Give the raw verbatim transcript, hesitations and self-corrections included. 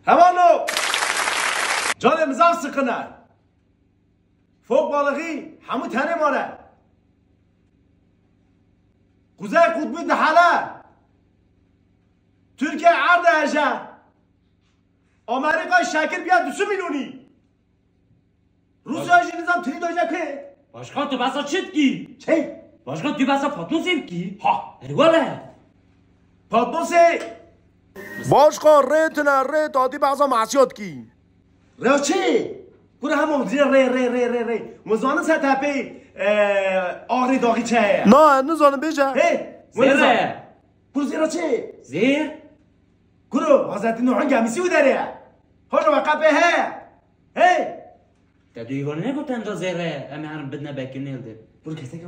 Hevalo! Canê min zaf siqin e. Fok balixî hemû tenê mane. Kuzey Qutbî dihele. Tirkiye erd diheje. Amerîka şekil biya du sed milûnî. Rûsya jî nizam tirî doje pê. Başkan, tu behsa çi dikî? Çi? Başkan, tu behsa Patmosê dikî? Ha. Erê wele. Patmosê. Başkan, rê tune, rê tatî behsa masiya dikî. Rê çi? Kura hema rê, rê, rê, rê, rê, rê. Min zanin se tepê, e, Axrê daxî çi heye? Na, nizanim, bêje. Hê, min Zêr nizanim. E. Kur zêra çi? Zêr. Kuro, Hazretî Nuh'un gemisi û derê ye. Hoca ve kapê he. Hey! Te duyê hol negotin da zêre, em ê herin bidine bekirnê li dir. Bur kesek.